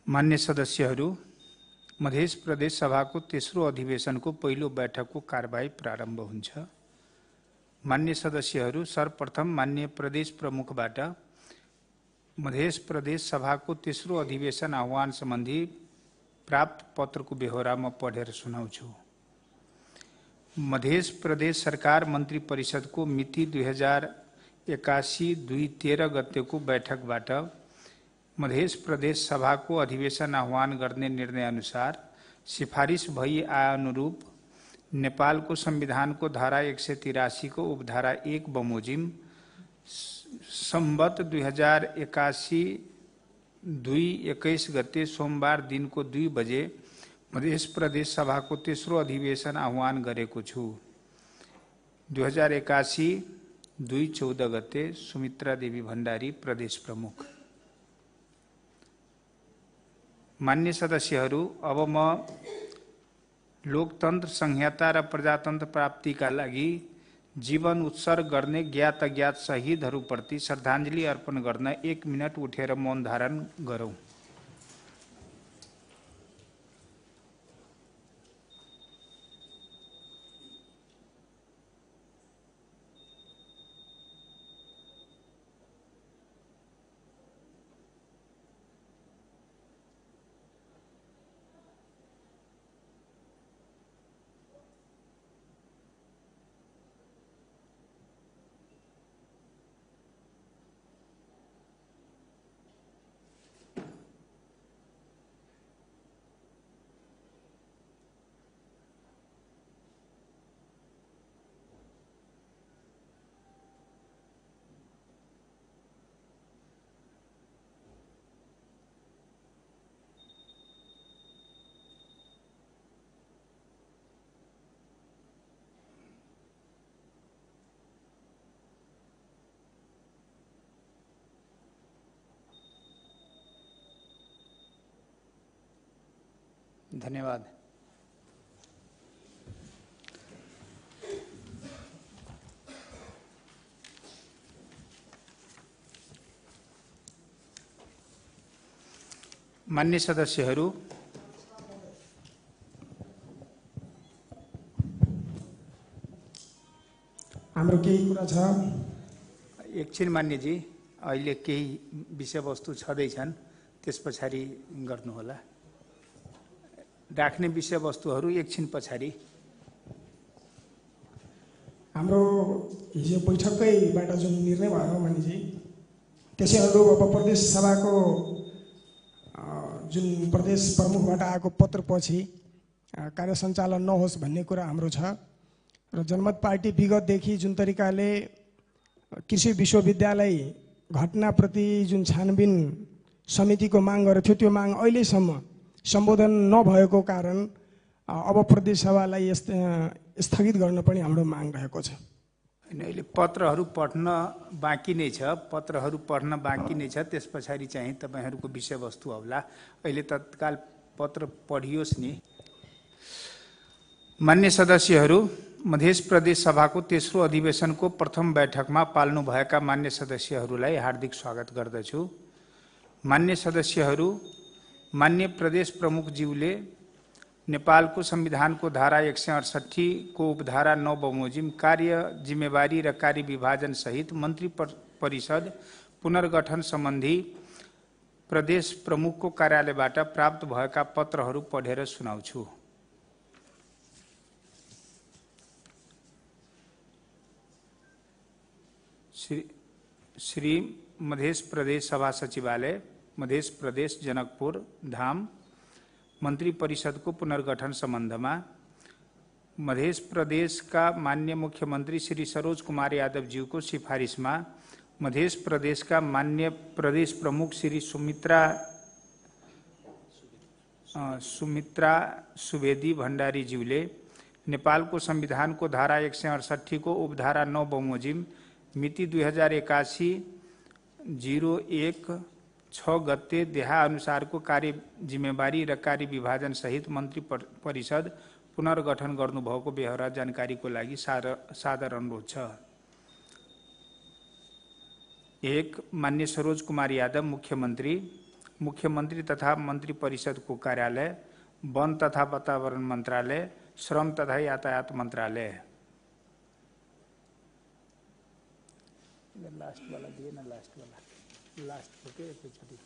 मान्य सदस्यहरू, मध्य प्रदेश सभाको तेस्रो अधिवेशनको पहिलो बैठकको कारबाही प्रारम्भ हुन्छ। मान्य सदस्यहरू, सर्वप्रथम मान्य प्रदेश प्रमुखबाट मध्य प्रदेश सभाको तेस्रो अधिवेशन आह्वान सम्बन्धी प्राप्त पत्रको बेहोरा म पढेर सुनाउँछु। मध्य प्रदेश सरकार मन्त्री परिषदको मिति 2081-2-13 गतेको बैठकबाट मध्य प्रदेश सभाको अधिवेशन आह्वान गर्ने निर्णय अनुसार सिफारिस भई आए अनुरूप नेपालको संविधानको धारा 183 को उपधारा 1 बमोजिम सम्बत 2081-2-21 गते सोमबार दिनको 2 बजे मध्य प्रदेश सभाको तेस्रो अधिवेशन आह्वान गरेको छु। 2081-2-14 गते सुमित्रा देवी भण्डारी, प्रदेश प्रमुख। मान्य सदस्यहरू, अब म लोकतन्त्र संहिता र प्रजातन्त्र प्राप्तिका लागि जीवन उत्सर्ग गर्ने ज्ञात अज्ञात शहीदहरूप्रति श्रद्धाञ्जली अर्पण गर्न 1 मिनट उठेर मौन धारण गरौँ। धन्यवाद। मान्य सदस्यहरू, हाम्रो केही कुरा छ। एकछिन मान्यजी, अहिले केही विषयवस्तु छँदैछन्, त्यस पछाडि गर्नुहोला। राख्ने विषयवस्तुहरू एकछिन पछाडि। हाम्रो हिजो बैठकैबाट जुन निर्णय भयो मानिजी, त्यसै अनुरूप अब प्रदेश सभाको जुन प्रदेश प्रमुखबाट आएको पत्रपछि कार्य सञ्चालन नहोस् भन्ने कुरा हाम्रो छ। र जनमत पार्टी विगतदेखि जुन तरिकाले कृषि विश्वविद्यालय घटनाप्रति जुन छानबिन समितिको माग गरेको थियो, त्यो माग अहिलेसम्म सम्बोधन नभएको कारण अब प्रदेश सभालाई स्थगित गर्न पनि हाम्रो माग रहेको छ। अहिले पत्रहरू पढ्न बाँकी नै छ, त्यस पछाडि चाहिँ तपाईहरूको विषयवस्तु आउला। अहिले तत्काल पत्र पढियोस् नि। मान्य सदस्यहरू, मध्य प्रदेश सभाको तेस्रो अधिवेशनको प्रथम बैठकमा पाल्नुभएका मान्य सदस्यहरूलाई हार्दिक स्वागत गर्दछु। मान्य सदस्यहरू, मान्य प्रदेश प्रमुखज्यूले नेपालको संविधानको धारा 168 को उपधारा 9 बमोजिम कार्य जिम्मेवारी र कार्य विभाजन सहित मन्त्री परिषद पुनर्गठन सम्बन्धी प्रदेश प्रमुखको कार्यालयबाट प्राप्त भएका पत्रहरू पढेर सुनाउँछु। श्री मध्य प्रदेश सभा सचिवालय, मध्य प्रदेश जनकपुर धाम, मन्त्री परिषदको पुनर्गठन सम्बन्धमा मध्य प्रदेशका मान्य मुख्यमन्त्री श्री सरोज कुमार यादवज्यूको सिफारिसमा मध्य प्रदेशका मान्य प्रदेश प्रमुख श्री सुमित्रा सुवेदी भण्डारीज्यूले नेपालको संविधानको धारा 168 को उपधारा 9 बमोजिम मिति 2081-01-6 गते देहा अनुसारको कार्य जिम्मेवारी र कार्य विभाजन सहित मन्त्री परिषद पुनर्गठन गर्नुभएको बेहोरा जानकारीको लागि सादर अनुरोध छ। 1. मान्य सरोज कुमार यादव मुख्यमन्त्री मुख्यमंत्री तथा मंत्री परिषद को कार्यालय, वन तथा वातावरण मंत्रालय, श्रम तथा यातायात मंत्रालय। लास्ट वाला दिए ना, लास्ट वाला, लास्ट होके छोटी।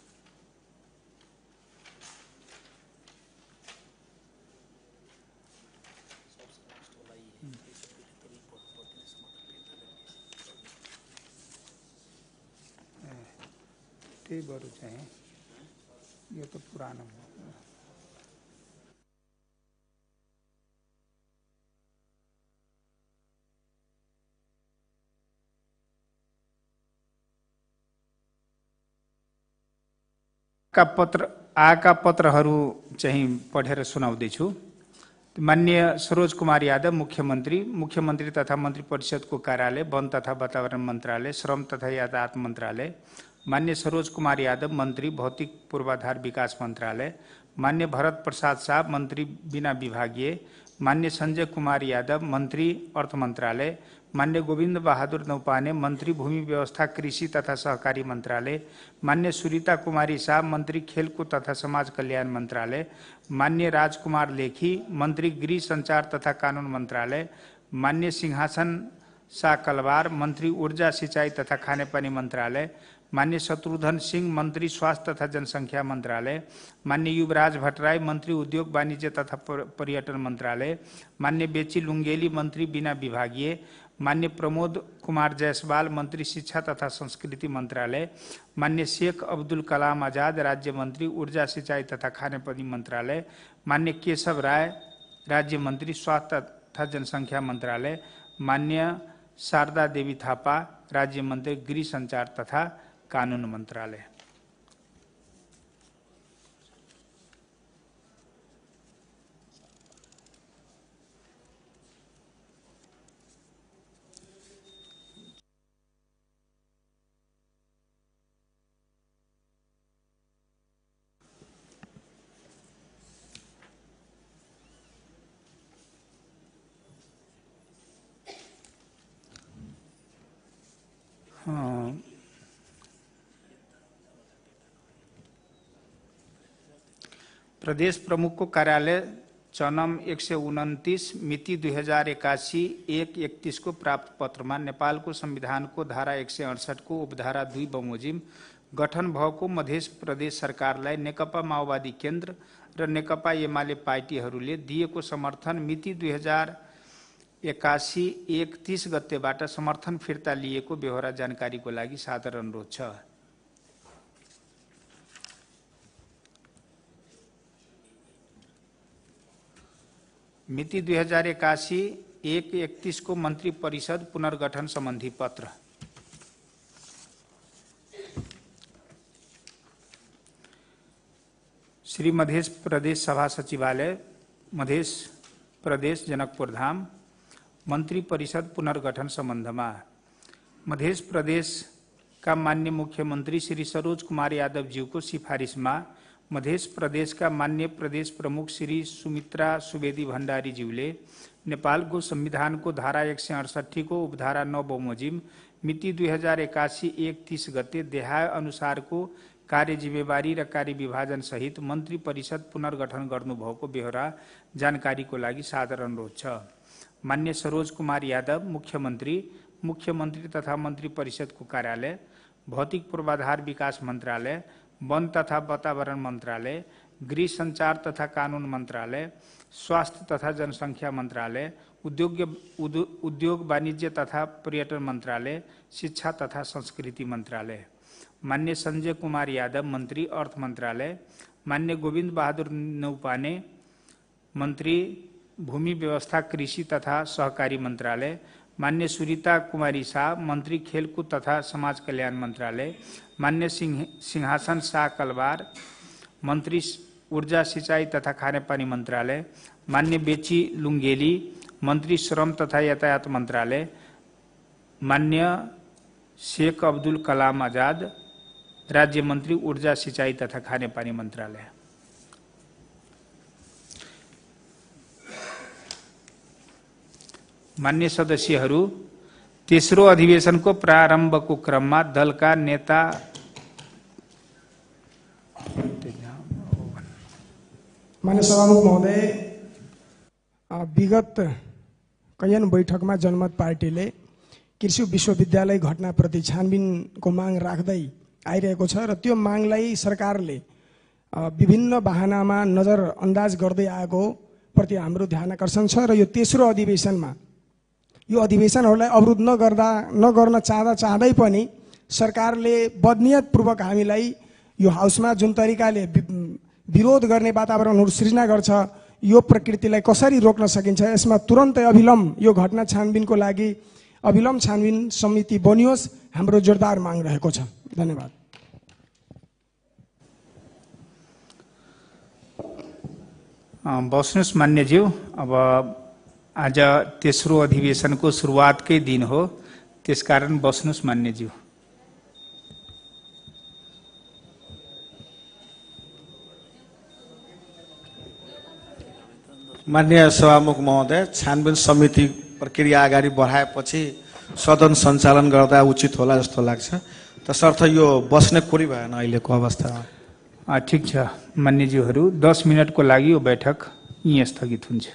बरू चाहिए, ये तो पुराना है। आका पत्रहरू चाहिँ पढेर सुनाउँदैछु। माननीय सरोज कुमार यादव मुख्यमंत्री तथा मंत्री परिषद को कार्यालय, वन तथा वातावरण मंत्रालय, श्रम तथा यातायात मंत्रालय। माननीय सरोज कुमार यादव मंत्री भौतिक पूर्वाधार विकास मंत्रालय। माननीय भरत प्रसाद शाह मंत्री बिना विभागीय। माननीय संजय कुमार यादव मंत्री अर्थ मंत्रालय। माननीय गोविंद बहादुर नौपाने मंत्री भूमि व्यवस्था कृषि तथा सहकारी मंत्रालय। माननीय सुरीता कुमारी शाह मंत्री खेलकूद तथा समाज कल्याण मंत्रालय। माननीय राजकुमार लेखी मंत्री गृह संचार तथा कानून मंत्रालय। माननीय सिंहासन शाह कलवार मंत्री ऊर्जा सिंचाई तथा खाने पानी मंत्रालय। माननीय शत्रुघ्न सिंह मंत्री स्वास्थ्य तथा जनसंख्या मंत्रालय। माननीय युवराज भट्टराई मंत्री उद्योग वाणिज्य तथा पर्यटन मंत्रालय। माननीय बेची लुंगेली मंत्री बिना विभागीय। माननीय प्रमोद कुमार जायसवाल मंत्री शिक्षा तथा संस्कृति मंत्रालय। माननीय शेख अब्दुल कलाम आजाद राज्य मंत्री ऊर्जा सिंचाई तथा खाने पानी मंत्रालय। माननीय केशव राय राज्य मंत्री स्वास्थ्य तथा जनसंख्या मंत्रालय। माननीय शारदा देवी थापा राज्य मंत्री गृह संचार तथा कानून मंत्रालय। प्रदेश प्रमुख को कार्यालय चनम 129 मिति 2081-1-31 को प्राप्त पत्र में नेपाल को संविधान को धारा 168 को उपधारा 2 बमोजिम गठन भएको मध्य प्रदेश सरकारलाई नेकपा माओवादी केन्द्र र नेकपा एमाले पार्टीहरूले दिएको समर्थन मिति 2081-1-30 गतेबाट समर्थन फिर्ता लिएको बेहोरा जानकारीको लागि सादर अनुरोध छ। मिति 2081-1-31 को मंत्री परिषद पुनर्गठन संबंधी पत्र। श्री मध्य प्रदेश सभा सचिवालय, मध्य प्रदेश जनकपुर धाम, मंत्री परिषद पुनर्गठन संबंधमा मध्य प्रदेश का माननीय मुख्यमंत्री श्री सरोज कुमार यादव जी को सिफारिश में मध्य प्रदेश का माननीय प्रदेश प्रमुख श्री सुमित्रा सुवेदी भंडारी ज्यूले नेपाल को संविधान को धारा 168 को उपधारा 9 बमोजिम मिति 2081-1-30 गते देहाय अनुसार को कार्य जिम्मेवारी र कार्य विभाजन सहित मंत्री परिषद पुनर्गठन गर्नुभएको बेहोरा जानकारी को लागि सादर अनुरोध छ। माननीय सरोज कुमार यादव मुख्यमंत्री तथा मंत्री परिषद को कार्यालय, भौतिक पूर्वाधार विकास मंत्रालय, वन तथा वातावरण मंत्रालय, गृह संचार तथा कानून मंत्रालय, स्वास्थ्य तथा जनसंख्या मंत्रालय, उद्योग वाणिज्य तथा पर्यटन मंत्रालय, शिक्षा तथा संस्कृति मंत्रालय। माननीय संजय कुमार यादव मंत्री अर्थ मंत्रालय। माननीय गोविंद बहादुर नौपाने मंत्री भूमि व्यवस्था कृषि तथा सहकारी मंत्रालय। माननीय सुरीता कुमारी शाह मंत्री खेलकूद तथा समाज कल्याण मंत्रालय। माननीय सिंहासन शाह कलवार मंत्री ऊर्जा सिंचाई तथा खाने पानी मंत्रालय। माननीय बेची लुंगेली मंत्री श्रम तथा यातायात मंत्रालय। माननीय शेख अब्दुल कलाम आजाद राज्य मंत्री ऊर्जा सिंचाई तथा खाने पानी मंत्रालय। मान्य सदस्यहरू, तेस्रो अधिवेशनको प्रारम्भको क्रममा दलका नेता मान्य सभामुख महोदय, विगत कैयन बैठकमा जनमत पार्टीले कृषि विश्वविद्यालय घटनाप्रति छानबिनको माग राख्दै आइरहेको छ र त्यो मागलाई सरकारले विभिन्न बहानामा नजरअन्दाज गर्दै आएको प्रति हाम्रो ध्यान आकर्षण छ र यो तेस्रो अधिवेशनमा यो अधिवेशनहरूलाई अवरुद्ध नगर्न चाहँदै पनि सरकारले बदनियतपूर्वक हामीलाई यो हाउसमा जुन तरिकाले विरोध गर्ने वातावरणहरू सृजना गर्छ, यो प्रकृतिलाई कसरी रोक्न सकिन्छ, यसमा तुरन्तै अविलम्ब यो घटना छानबिनको लागि अविलम्ब छानबिन समिति बनियोस्, हाम्रो जोरदार माग रहेको छ। धन्यवाद। बस्नुहोस् मान्यज्यू, अब आज तेस्रो अधिवेशनको सुरुवातकै दिन हो, त्यसकारण बस्नुहोस् मान्यज्यू। माननीय सभामुख महोदय, छानबिन समिति प्रक्रिया अगाडि बढाएपछि सदन सञ्चालन गर्दा उचित होला जस्तो लाग्छ, तसर्थ यो बस्ने कुरी भएन अहिलेको अवस्थामा। ठिक छ मान्यज्यूहरू, 10 मिनटको लागि यो बैठक यहीँ स्थगित हुन्छ।